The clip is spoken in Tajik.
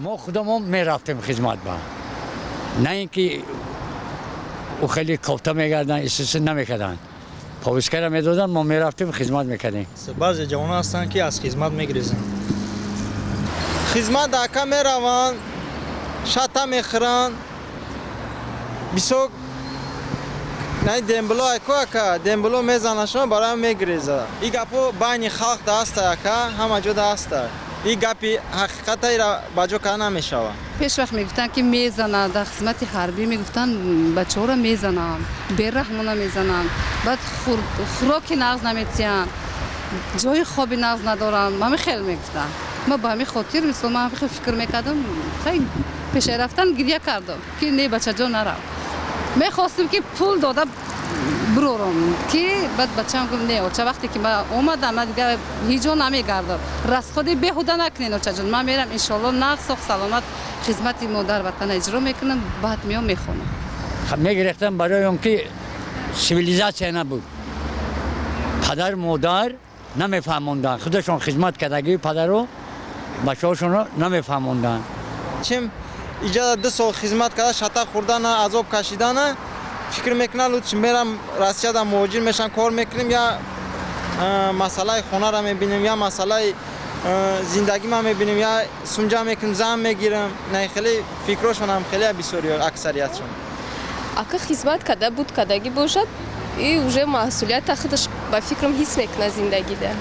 Мо худамон мерафтем хизмат ба, на ин ки ӯ хеле кофта мегарданд, истисо намекарданд, повестка ра медоданд, мо мерафтем, хизмат мекардем. Баъзе ҷавонон ҳастанд, ки аз хизмат мегирезанд. Хизмат, ака, мераванд, шата мехӯранд бисёр. Най дембло айко, ака, дембло мезанашон, бароям мегиреза. И гапо байни халқ да аста, ака, ҳама ҷо да аста. И гапи ҳақиқата, ира ба ҷо карда намешавад. Пеш вақт мегуфтанд, ки мезананд дар хизмати ҳарбӣ, мегуфтанд, бачаҳоро мезананд, бераҳмона мезананд, баъд хӯроки нағз наметиҳанд, ҷои хоби нағз надоранд. Ҳами хел мегуфтанд. Ма ба ҳамин хотир, мисол, ман хел фикр мекардам. Хай, пешаи рафтан гиря кардам, ки не, бачаҷон, нарав. Мехостем, ки пул дода бурорам, ки баъд бачаам гуфт: «Не, оча, вақте ки ман омадам, ман дигар ҳеҷ ҷо намегардам, расход и беҳуда накунен, очаҷон. Ман мерам, иншоалло, нағз, соғ саломат хизмати модар ватана иҷро мекунам, баъд меом, мехонам». Мегирехтам барои он ки цивилизация набуд, падар модар намефаҳмонданд, худашон хизмат кардагии падару бачаҳошонро намефаҳмонданд. Чем иҷа 2 сол хизмат карда, шата хӯрдана, азоб кашидана, фикр мекунам, лучше мерам Россияда, муҳоҷир мешам, кор мекунем, я масъалаи хонара мебинем, я масъалаи зиндагима мебинем, я сумҷа мекунем, зан мегирам. На, хеле фикрошонам хеле бисёри, аксариятшон. Ака, хизмат карда буд, кардагӣ бошад, и уже масъулията худаш, ба фикрам, ҳис мекунад зиндагида.